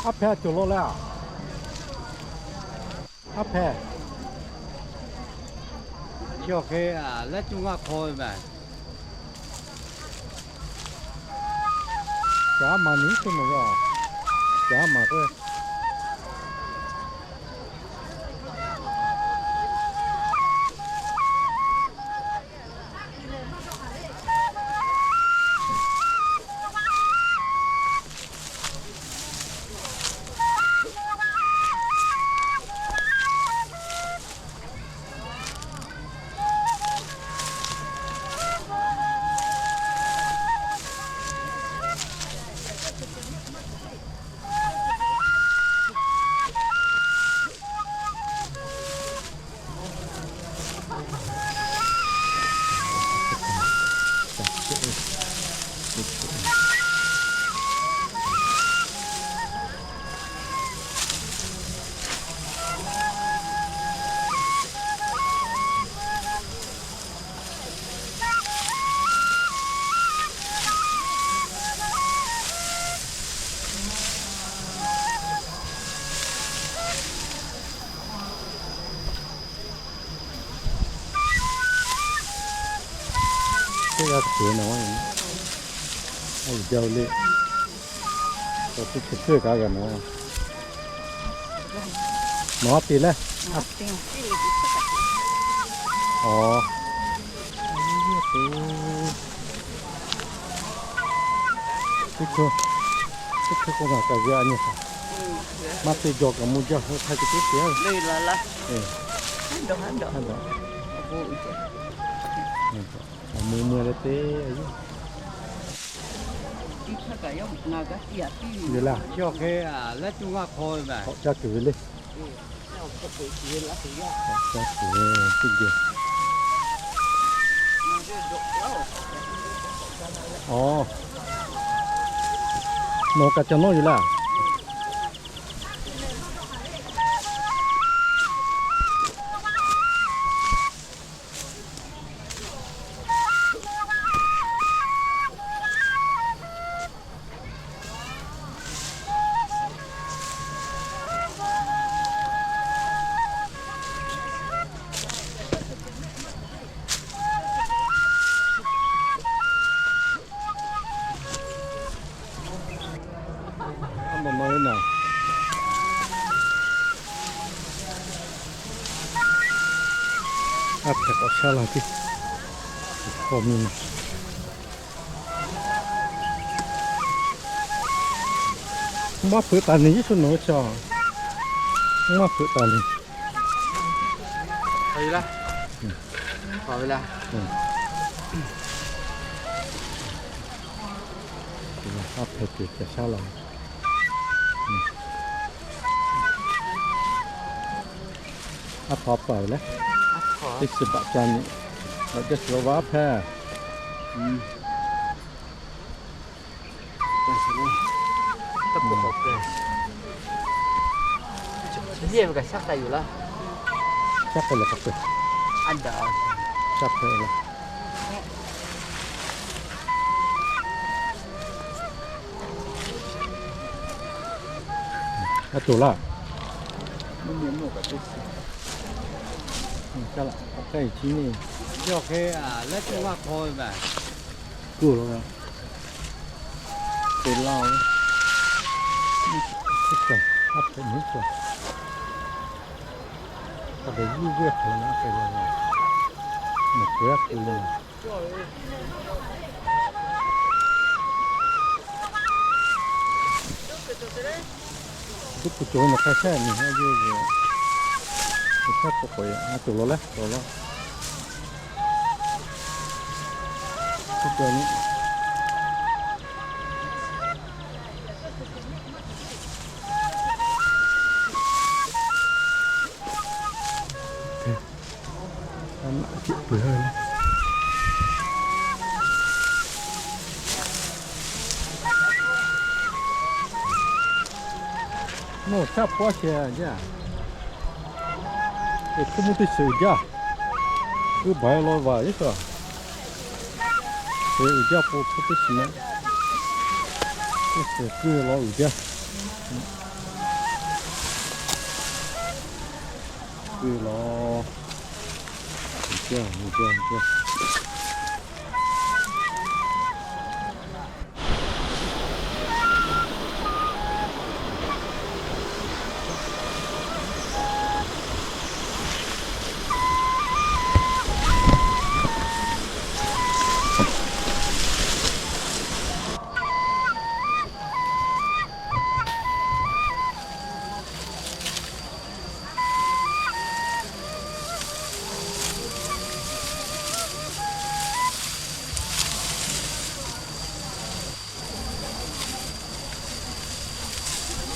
Aˉ hpehˇ cawˬ law le. Aˉ hpehˇ. Chi awˬ hk'e lehˉ cuˇ g'aˇ hk'aw ve mehˬ. Caˉ maˍ nyi suhˉ naˬ ve a. Caˉ maˍ k'o. Teˇ g'aˇ tuˬ na, a jaˇ le, awˬ teˇ hk'e teˇ kaꞈ g'a na. Nawˬ ha te leh, a, aw, teˇ hkui, teˇ hkui k'o ngaˬ kaꞈ g'a nyi htaꞈ maˇ te jaw kaꞈ mvuh jaˇ hui hk'a te teˇ te. Mvuh mvuh leh te yoˬ laˇ. Chi awˬ hk'e lehˉ cuˇ g'aˇ hk'aw ve mehˬ. K'awꞈ caˇ tuˬ ve le. K'awꞈ caˇ tuˬ ve teˇ geh. Aw, nawˬ kaꞈ ca nawˇ yoˬ laˇ. Aˉ hpehꞈ k'awꞈ shaˉ la piˇ. Maˇ hpeuꞈ taˍ neˬ Yeˍsuˆ nawˬ ve chi a. Maˇ hpeuꞈ taˍ neˬ. Aˉ hpehꞈ ceuˬ caˬ shaˉ la. Aˉ hpa paˍ ve le. Teˇ shiˍ baꞈ ca nyi. Aꞈ jaˇ shiˍ la va aˉ hpehꞈ. Yehˬ ve kaꞈ shaˉ k'ai yoˬ laˇ. Shaˉ k'ai leh k'awꞈ te. Shaˉ k'ai leh. A toˬ laˇ. Kaˇ laꞈ k'awꞈ k'ai chi neˇ. Yawˇ hk'e lehˉ cuˇ g'aˇ hk'aw ve mehˬ. Kuˇ la ve. Te laˇ ve. Aˉ hpehꞈ nyi cawˬ. Hk'a dehꞈ yuˇ ve hk'e la k'ai la ve. Mehˬ kuˬ yaˇ kuˬ le. Teˇ kuˬ cawˬ ve nawˬ hk'a shaˉ nyi haˉ yehˇ ve. Teˇ hk'aˇ k'awꞈ k'awꞈ yaꞈ a toˬ law leh toˬ law. Teˇ cawˬ nyi. Aˉ naˆ tiꞈ peuˬ ha le. Nawˬ shaˉ pawˆ shehˍ jaˇ. Awˬ hkuˇ mvuhˇ teˇ shiˍ uiˍ jaˇ. Kuiˇ baˬ law vaˬ iˉ kaꞈ. Uiˍ jaˇ po hkuˇ teˇ shiˍ na. Teˇ shiˍ kuiˇ law uiˍ jaˇ. Keu lo.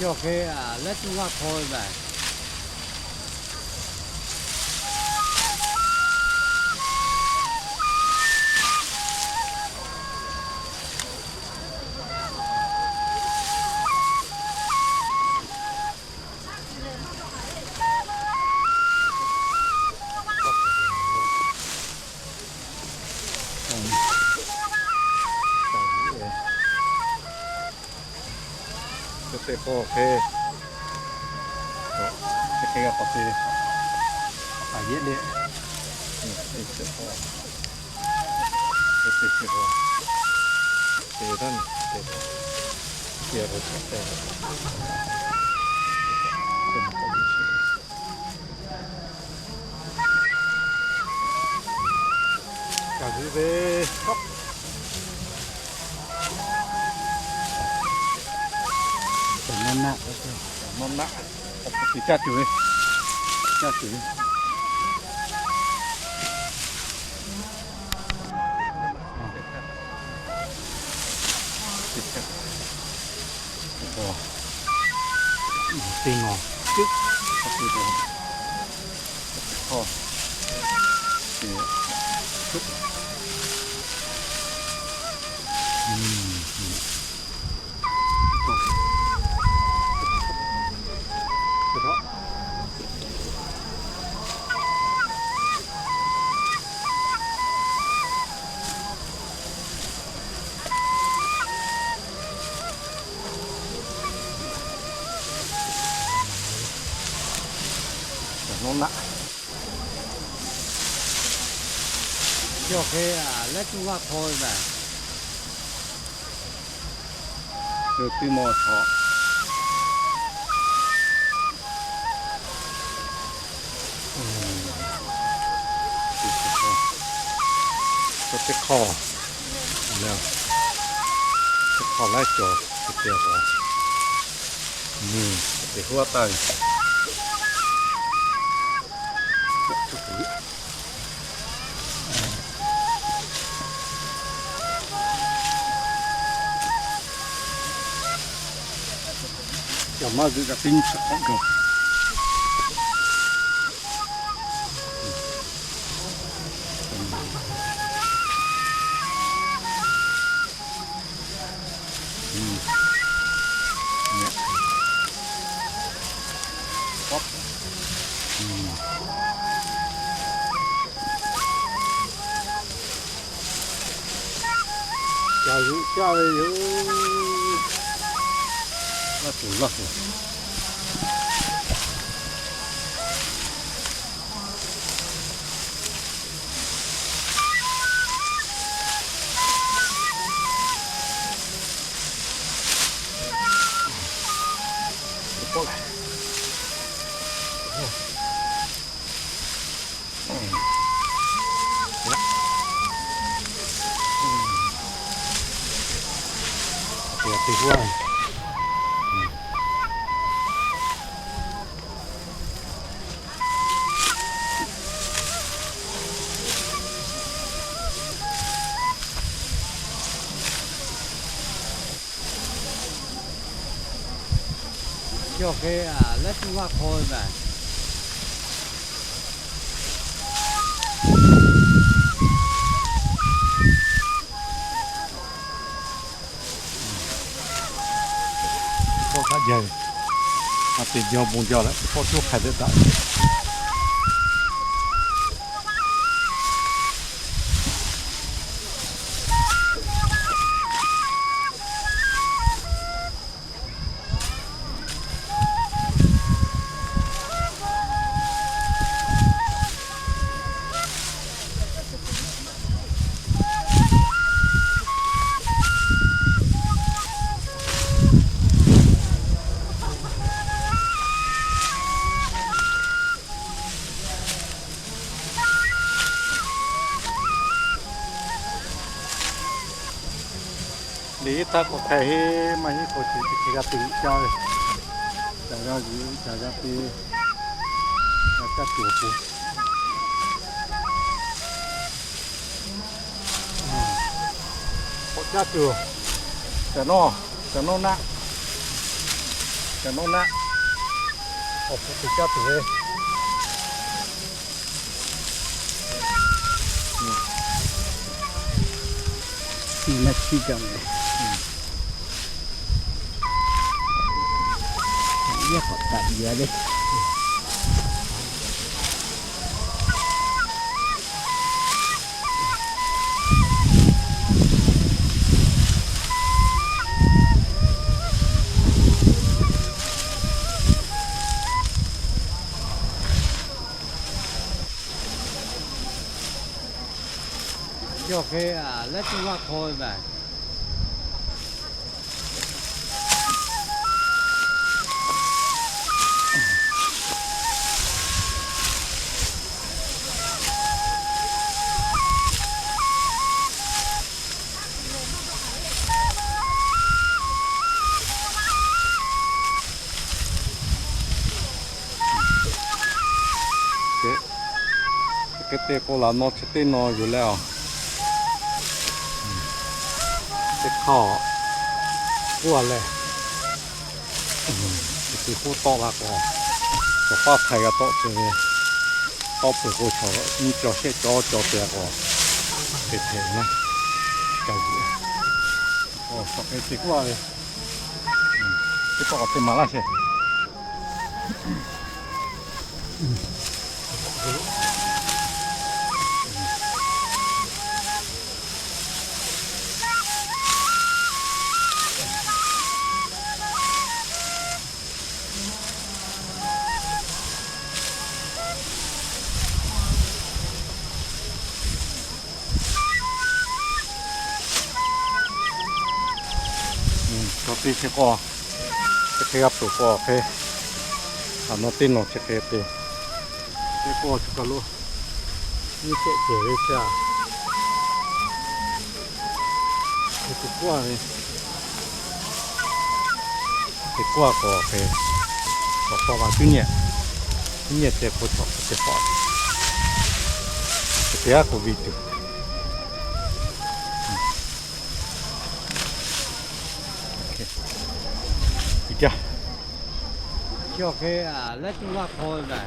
Yawˇ hk'e laiˉ tuˇ g'aˇ hk'aw ve mehˬ. Teˇ hk'e g'a k'awꞈ te, a yehˇ le. Kaꞈ g'uiˇ ve, kaꞈ maˇ naˆ, kaꞈ maˇ naˆ, kaꞈ te caˇ tuˬ ve, caˇ tuˬ ve. Teˇ nawˬ, teˇ, teˇ hk'awˇ, teˇ, Yawˇ hk'e laiˉ tuˇ g'aˇ hk'aw ve mehˬ. Teˇ mawˇ chaw, teˇ hk'awˇ, teˇ hk'awˇ laiˉ cawˬ, teˇ hk'awˇ, teˇ hk'awˇ laiˉ cawˬ, teˇ hk'awˇ, teˇ hk'awˇ laiˉ cawˬ, teˇ hk'awˇ, Ca zuhꞈ caˇ ve yoˬ. Laˇ tuˬ laˇ tuˬ. Yawˇ hk'e laiˉ tuˇ g'aˇ hk'aw ve mehˬ. K'awꞈ htaꞈ jaˇ ve, a te jaw bon jaˇ leh k'awꞈ coˇ hk'ai teˇ htaꞈ Teꞈ htaˇ k'awꞈ hpehꞈ heˆ, maˇ heˆ k'awꞈ teꞈ teˇ hk'e g'a te caˇ ve. Caˇ g'a yuˬ, caˇ g'a te, g'a caˇ tuˬ awˬ pon. K'awꞈ caˇ tuˬ, caˇ nawˇ, caˇ nawˇ naˆ, caˇ nawˇ naˆ, awˬ hpu teꞈ caˇ tuˬ ve. Chi naˆ chiˇ gaˬ ve. Yaˇ k'awꞈ taꞈ yaˇ le. Yawˇ hk'e laiˉ tuˇ laˇ hk'aw ve mehˬ. Hk'e te k'o laꞈ naw chi teˇ naw yuˬ leh a, teˇ hk'aˇ k'oˆ a leh, teˇ hk'aˇ k'oˆ tawˆ la k'o, chaw paˇ htaiˍ g'a tawˆ tcuh ve, tawˆ peuˬ k'o chaw nyiˇ cawˬ shehˆ cawˬ cawˬ te k'o, hk'e hpehꞈ na, ca yuˬ. Awˬ, chaw hk'e te k'oˆ a ve, teˇ pawˆ k'awꞈ te maˍ laˇ sheˍ. Chaw teˇ chi k'o, chi hk'e g'a peuˬ k'o hk'e, a naw teˇ naw chi hk'e te, teˇ k'oˆ chi kaˬ lo nyiˇ shehˆ cehˬ ve chi a, teˇ k'oˆ ve, teˇ k'oˆ k'o hk'e, k'awꞈ k'awꞈ maˍ cuˇ nyi, cuˇ nyi te k'o chaw teˇ hk'awꞈ, teˇ g'aˇ k'oꞈ ve tuˬ. Yawˇ hk'e laiˉ tuˇ laˇ hk'aw ve mehˬ.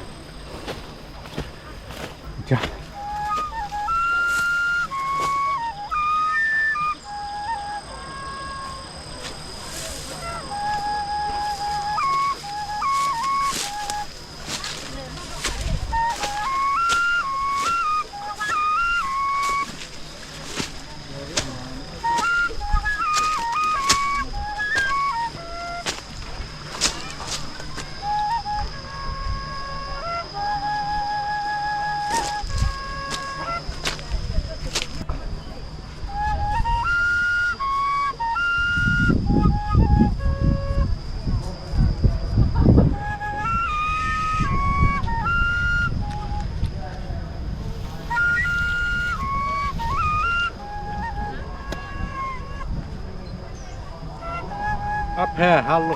Aˉ hpehˇ ha lo,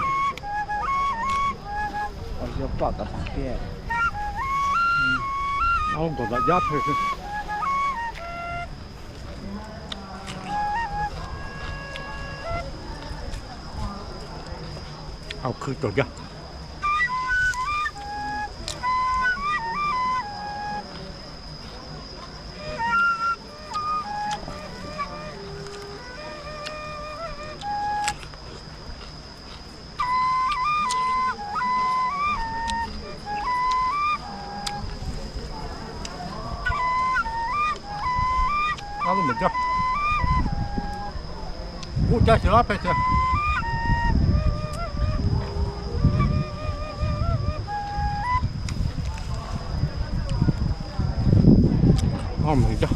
awˬ yaw paˆ kaꞈ hk'aˬ hk'e, a, gawˬ daꞈ jaˇ hpehˇ. Awˬ hkui cawˬ jaˇ. A lo maˬ jaˇ. K'oˆ caˇ sheˍ laˇ hpehˇ ce. A maˬ jaˇ.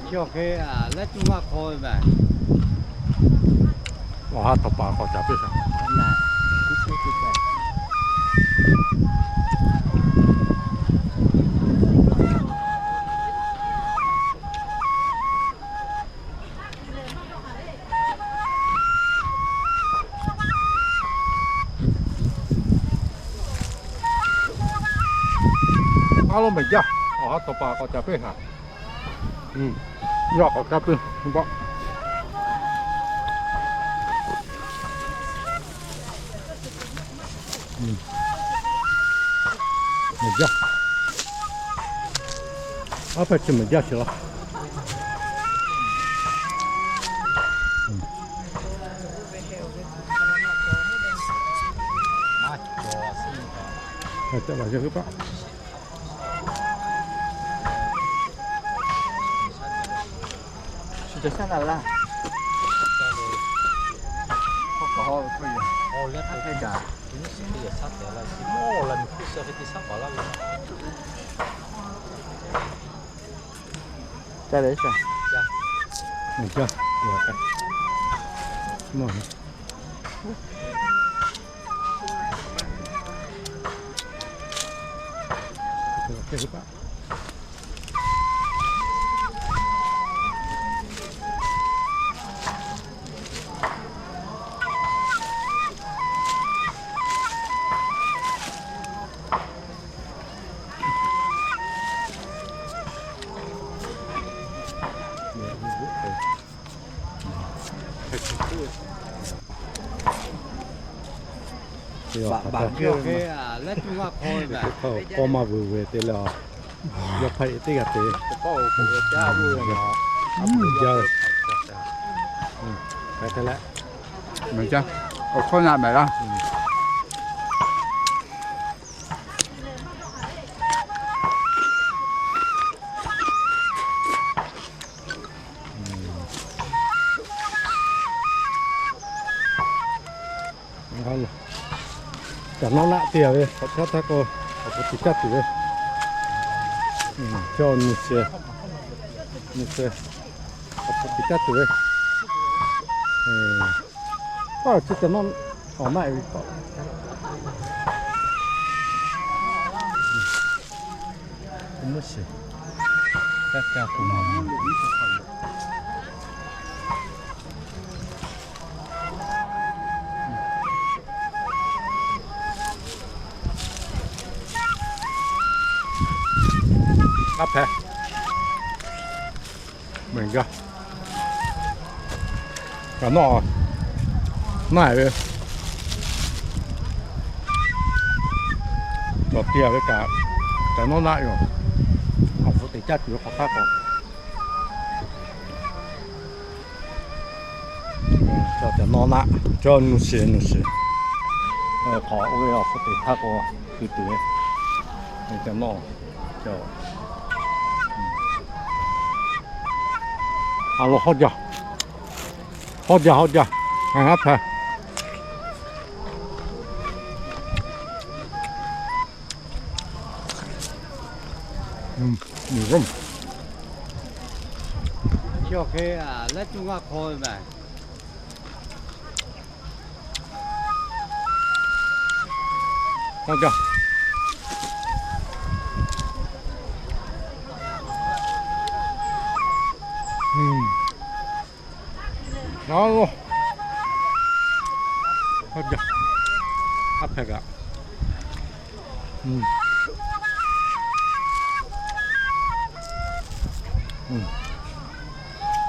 Chi awˬ hk'e laiˉ tuˇ laˇ hk'aw ve mehˬ. Awˬ ha htaꞈ paˍ k'awꞈ caˍ piˇ shaˍ. Mehˬ jaˇ, awˬ ha tawˍ paˍ k'awꞈ caˍ piˇ haꞈ. Yawˇ k'awꞈ caˍ piˇ. Mehˬ jaˇ. Aˉ hpehꞈ chi mehˬ jaˇ sheˍ laˇ. K'awˇ maˇ vuiˬ vuiˬ te leh, yaˇ hpaˇ teˇ g'aˇ te. Jaˇ, awˬ hkawˇ na mehˬ laˇ. Caˬ nawˇ naˆ te a ve, hk'awꞈ htaˇ htaˇ k'o, awˬ hpu tiꞈ caˇ tuˬ ve, chaw nyi sheh, nyi sheh, awˬ hpu tiꞈ caˇ tuˬ ve, aˬ chi caˬ nawˇ awˬ naˆ e ve k'awꞈ, mvuhˇ shiˍ, caˇ caˇ tuˬ ma. Aˉ hpehꞈ, mehˬ jaˇ, kaꞈ nawˇ, naˆ e ve, cawˬ te a ve kaꞈ, caˬ nawˇ naˆ yoˬ. Awˬ hpu teꞈ caˇ tuˬ ve hk'awꞈ htaˇ k'o, caˬ nawˇ naˆ, caˬ nuˇ shiˍ nuˇ shiˍ, hk'awꞈ oˇ ve awˬ hpu teꞈ htaˇ k'o, tuˬ tuˬ ve, caˬ nawˇ, a lo hawˇ jaˇ, hawˇ jaˇ, hawˇ jaˇ, ngaˬ haˉ hpehꞈ.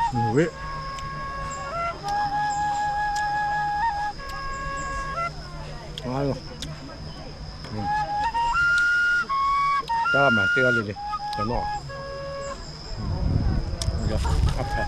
Aˉ hpehꞈ kaꞈ, a lo, taˇ maˬ teˇ g'aˇ le le, caˬ nawˇ, aˉ hpehꞈ.